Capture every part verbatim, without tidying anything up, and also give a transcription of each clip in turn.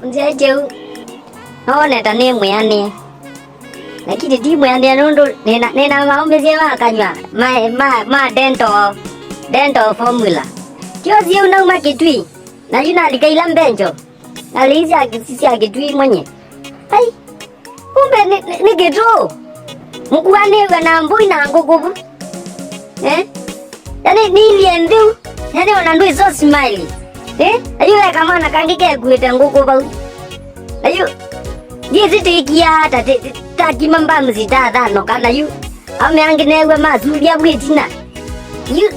Nzĩa kĩu, nowone ta nĩ mwĩanĩe. Lakini ti mwĩanĩe nũndũ nĩna, nĩna maũmĩsye ma kanyw'a ma, ma, ma dental, dental formula. Tio syĩu nauma Kĩtui, na yu nalika ila mbenjo. Nalĩ sya, sya Kĩtui mwenye. Ai, kumbe nĩ, nĩ, nĩ Kĩtũũ. Mũkuanĩw'a na mbũi na ngũkũ vu. Eh? Yani nĩilyĩ nthĩu. Yani ona ndwĩ so smile. Eh? Ayu ve kamwana kangĩ kekuĩte ngũkũ vau. Ayu, ndiĩsĩ tĩkia ata, tĩ-, tĩ-, takima mbamzi ta thano kana yu. Ameange newe masuvya vwĩtina. Yu,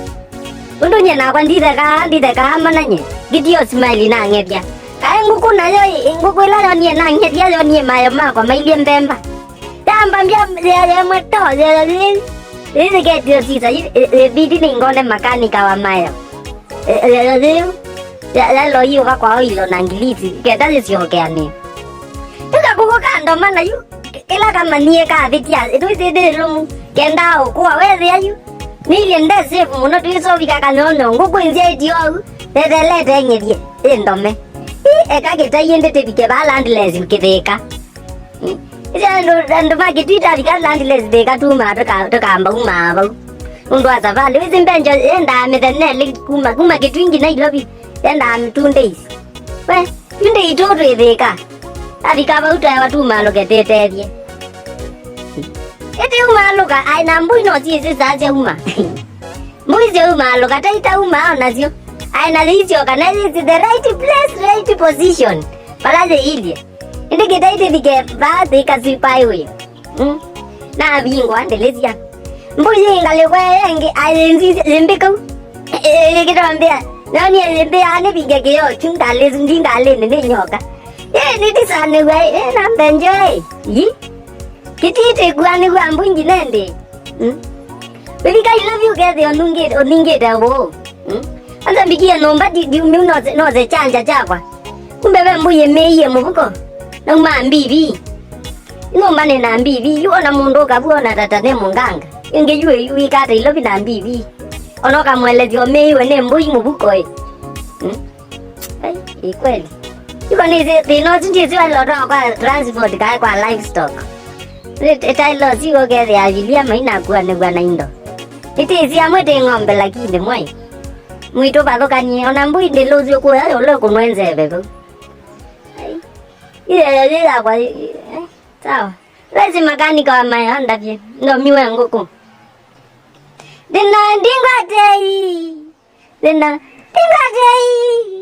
ũndũ nye nakwa ndithekaa, ndithekaa mana nye. Ngĩtio smile nang'ethya. Kaĩ ngũkũ nayo ĩ, ngũkũ ĩla yonie nang'ethya yonie mayo makwa mailyĩ mbemba. Yambambya yeyemwe to, yeyeyĩ. Ĩthĩketio sisa, ĩbidi nĩngone makanika wa mayo. Yeyeyĩ. Yaloi ũka kwa oilo na ngilisi, kenda yĩsyokeanĩ. Ĩkakũkũ kandoma na yu, kĩla kamanyie kavĩtya, ĩtũisĩndĩ ĩlũmu, kenda ũkũa wethĩa yu. Nĩilye ndesĩvu mũno twĩsovika kanyonyo, ngũkũ nzyaĩtye ou, tethelete ng'ethye, ĩndome. Ĩ, eka kĩtai ĩndĩ tĩvike vaa landless kĩthĩka. Ĩsya andũ, andũ ma Kĩtui tavika landless thĩka tumaa tũka-, tũkamba umaa vau. Nũndũ wa savalĩ, wĩsĩ mbenjo yendaa mĩthenya ĩlĩ kuma, kuma Kĩtui nginya Nairobi, yendaa two days. We, two days tũ twĩ thĩka. Tavika vau twewa tumalũke twĩtethye. Ĩtĩ umaalũka, aĩ na mbũi no syĩsĩ saa sya uma. Mbũi syaumaalũka, taita uma o nasyo. Aĩ na yĩisyoka, na yĩsĩ the right place, right position. Vala yĩilye. Ĩndĩ kĩtai tĩvike vaa thĩka sipai wĩ. Mm. Navingwa ndĩlĩsya. Mbũi yĩ ngalĩko ĩngĩ, ayĩnzi yĩmbĩ kau. Ĩkĩtombea. Noni yĩmbĩ anĩvinge kĩoo kyu ngalĩsu ndi ngalĩnĩ nĩ nyoka. Ĩ nĩtisanĩw'a ĩ na mbenjo ĩ. Yi. Kĩtitĩkuanĩw'a mbũi nginya ĩndĩ. Mm. Wĩvika ila vyũ kethĩa ũnungĩte, ũningĩte ũũ. Mm. Anza mbikie nyũmba ndi, ndi, ndi, nose, nose kyanja kyakwa. Kumbe ve mbũi ĩmĩie mũvuko. Nauma mbivi. Nyũmba nĩ na mbivi. Yu ona mũndũ ũkavu ona tata nĩ mũnganga. Ĩngĩ yu yu wĩkata ilovi na mbivi. Ona ũkamwelethya ũmĩiwe nĩ mbũi mũvuko ĩ. Mm. Ai, ĩ kweli. Iko nĩ thĩ, thĩna ũsu ndiĩsĩ walotwa kwa transport kae kwa livestock. Ĩtaĩlo siwo kethĩa avilia mainakuanĩw'a na indo. Nĩtĩĩsĩ amwe tĩ ng'ombe lakini mwai. Mwitũ vathũkanie, ona mbũi ndĩlũsyo kũya yũlũ kũnwe nzeve vau. Ai. Ĩyo yĩ yakwa, ĩ, ĩ, sawa. Vesi makanika wa mayo ndavye, ndomiwe ngũkũ. Thĩna ndingwatei. Thĩna ndingwatei.